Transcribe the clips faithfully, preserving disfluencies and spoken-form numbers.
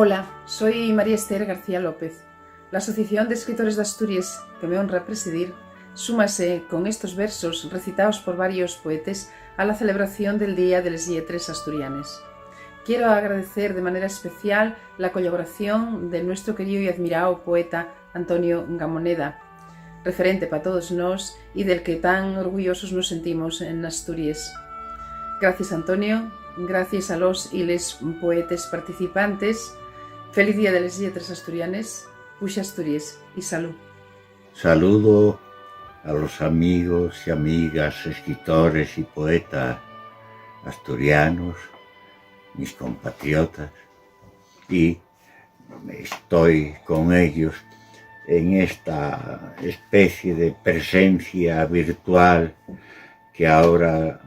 Hola, soy María Esther García López. La Asociación de Escritores de Asturias, que me honra presidir, súmase con estos versos recitados por varios poetes a la celebración del Día de les Lletres Asturianes. Quiero agradecer de manera especial la colaboración del nuestro querido y admirado poeta Antonio Gamoneda, referente pa todos nós y del que tan orgullosos nos sentimos en Asturies. Gracies, Antonio. Gracies a los y les poetes participantes. Feliz Día de les Lletres Asturianes. Puxa Asturies y salud. Saludo a los amigos y amigas, escritores y poetas asturianos, mis compatriotas, y estoy con ellos en esta especie de presencia virtual que ahora,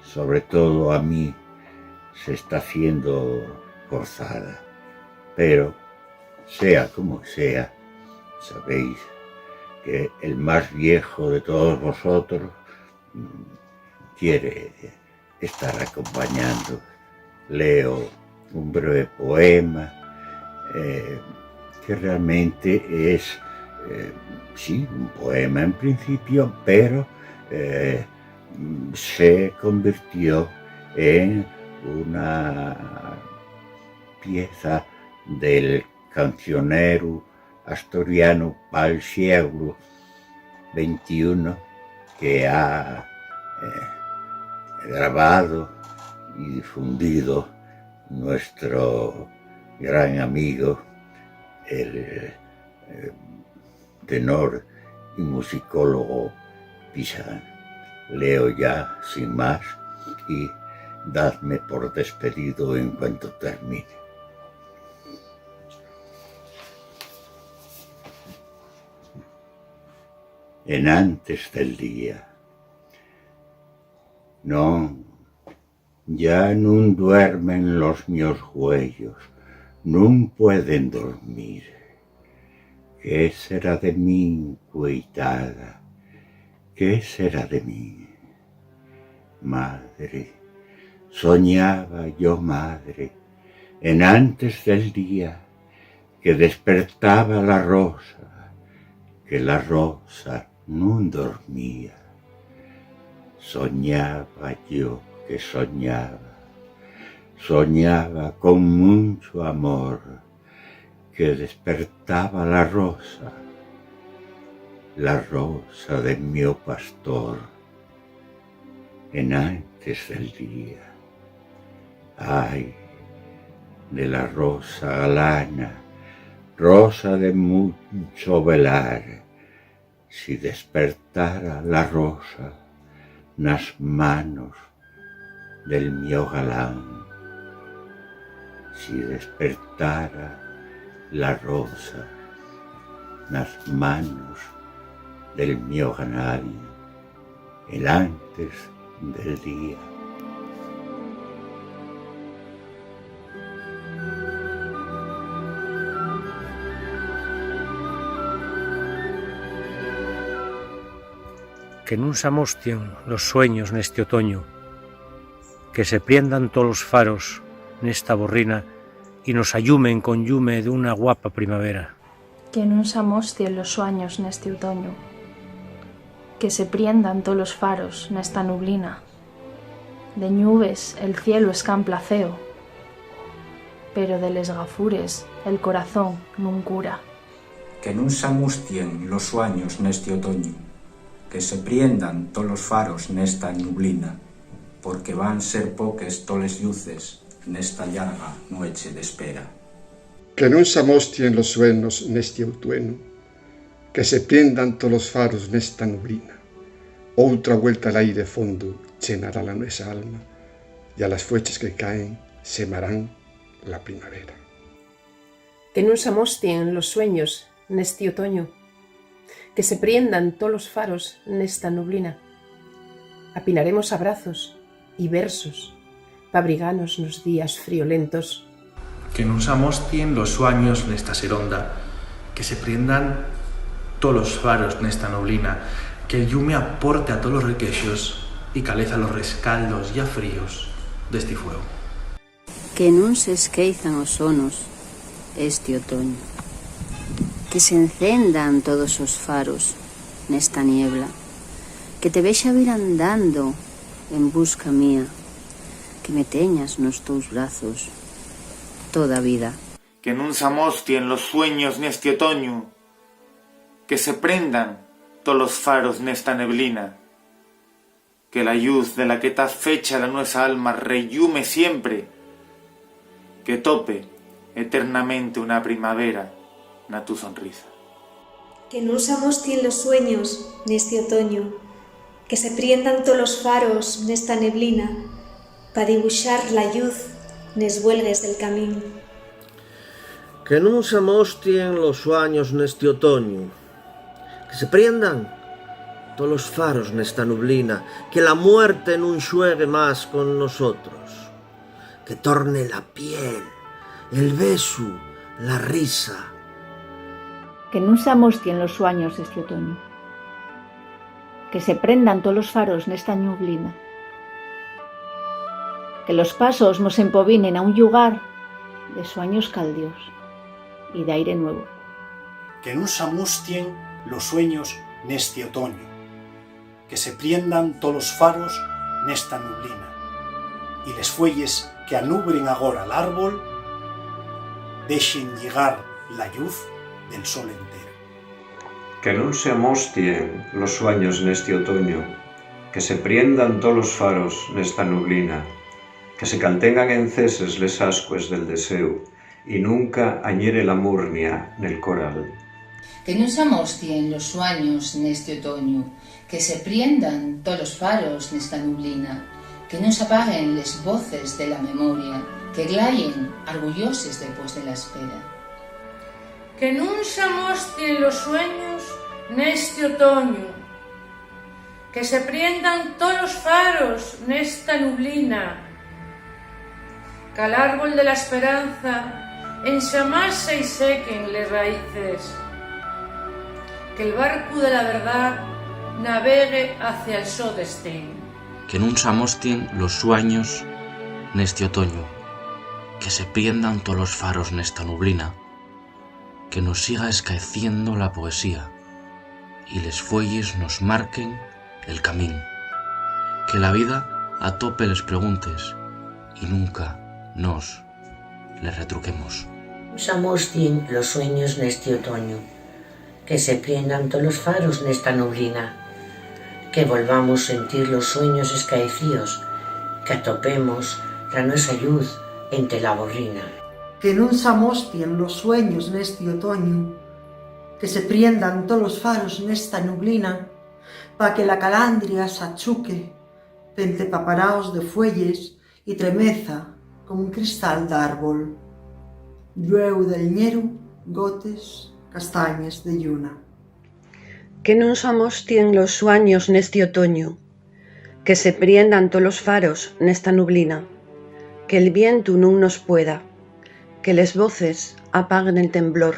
sobre todo a mí, se está haciendo forzada. Pero, sea como sea, sabéis que el más viejo de todos vosotros, mm, quiere estar acompañando. Leo un breve poema, eh, que realmente es, eh, sí, un poema en principio, pero, eh, se convirtió en una pieza del cancionero asturiano pal sieglu ventiún que ha, eh, grabado y difundido nuestro gran amigo, el, eh, tenor y musicólogo Pixán. Leo ya, sin más, y dadme por despedido en cuanto termine. Enantes del día. Non, ya nun duermen los mios güeyos, nun pueden dormir. ¿Qué será de min, cueitada? ¿Qué será de min? Madre, soñaba yo, madre, enantes del día, que despertaba la rosa, que la rosa nun dormía. Soñaba yo que soñaba, soñaba con muncho amor, que despertaba la rosa, la rosa de mio pastor, enantes del día. Ai de la rosa galana, rosa de muncho velar, si despertara la rosa nas manos del mio galán, si despertara la rosa nas manos del mio galán, enantes del día. Que nun s'amostien los sueños nesti otoñu, que se priendan tolos faros nesta borrina y nos allumen con llume d'una guapa primavera. Que nun s'amostien los suaños nesti otoñu, que se priendan tolos faros nesta nublina. De ñubes el cielu escampla feo, pero de les gafures el corazón nun cura. Que nun s'amustien los suaños nesti otoñu, que se priendan tolos faros nesta nublina, porque van ser poques toles lluces nesta llarga nueche d'espera. Que nun s'amostien los sueños nesti outuenu, que se priendan tolos faros nesta nublina. Outra vuelta l'aire fondu chenará la nuesa alma, ya las fueches que caen semarán la primavera. Que nun s'amostien los sueños nesti otoñu, que se priendan tolos faros nesta nublina. Apinaremos abrazos y versos p'abriganos nos días friolentos. Que nun s'amostien los suaños nesta seronda, que se priendan tolos faros nesta nublina, que'l llume aporte a tolos requexos y caleza los rescaldos ya fríos d'esti fueu. Que nun s'esqueizan os sonos esti otoñu, que s'encendan todos os faros nesta niebla, que te vexa vir andando en busca mía, que me teñas nos tos brazos toda vida. Que nun s'amostien los sueños nesti otoñu, que se prendan tolos faros nesta neblina, que la lluz de la que ta fecha la nuesa alma rellume siempre, que tope eternamente una primavera na tu sonrisa. Que nun s'amostien los sueños nesti otoñu, que se priendan tolos faros nesta neblina, pa dibuxar la lluz nes buelgues del camín. Que nun s'amostien los suaños nesti otoñu, que se priendan tolos faros nesta nublina, que la muerte nun xuegue más con nosotros, que torne la piel, el besu, la risa. Que nun s'amostien los suaños esti otoñu, que se prendan tolos faros nesta nublina, que los pasos mos empobinen a un llugar de suaños caldios y d'aire nuevo. Que nun s'amustien los sueños nesti otoñu, que se priendan tolos faros nesta nublina, y les fueyes qu'anubren agora l'árbol dexen lligar la lluz del sol entero. Que nun s'amostien los suaños nesti otoñu, que se priendan tolos faros nesta nublina, que se caltengan enceses les ascues del deséu, y nunca añere la murnia nel coral. Que nun s'amostien los suaños nesti otoñu, que se priendan tolos faros nesta nublina, que nun s'apaguen les voces de la memoria, que glayen argulloses depués de la espera. Que nun s'amostien los sueños nesti otoñu, que se priendan tolos faros nesta nublina, qu'al árbol de la esperanza enxamás se-y sequen les raíces, que'l barcu de la verdá navegue hacia'l so destín. Que nun s'amostien los suaños nesti otoñu, que se priendan tolos faros nesta nublina, que nos siga escaeciendo la poesía y les fueyes nos marquen el camín, que la vida atope les preguntes y nunca nos les retruquemos. S'amostien los sueños nesti otoñu, que se priendan tolos faros nesta nublina, que volvamos sentir los sueños escaecíos, que atopemos la nuesa lluz ente la borrina. Que nun s'amostien los sueños nesti otoñu, que se priendan tolos faros nesta nublina, pa que la calandria s'achuque pente paparaos de fueyes y tremeza como un cristal d'árbol. Llueu del ñeru gotes, castañes de lluna. Que nun s'amostien los suaños nesti otoñu, que se priendan tolos faros nesta nublina, que'l vientu nun nos pueda, que les voces apaguen el temblor,